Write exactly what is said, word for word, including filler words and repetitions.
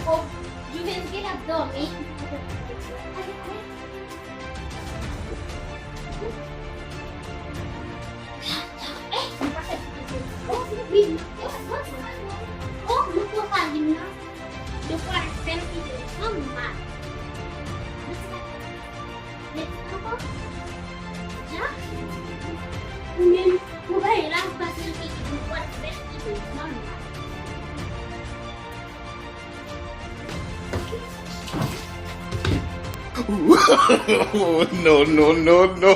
Oh, Juventus genlè ap dòmi. Oh, wi, wi. Oh, nou pran sa vin nan. Nou pran sèl ki te anba. Mèsi ankò. Jack, ou menm, ou bay laj pase l ki di nou pran sèl ki te anba. No, no, no, no.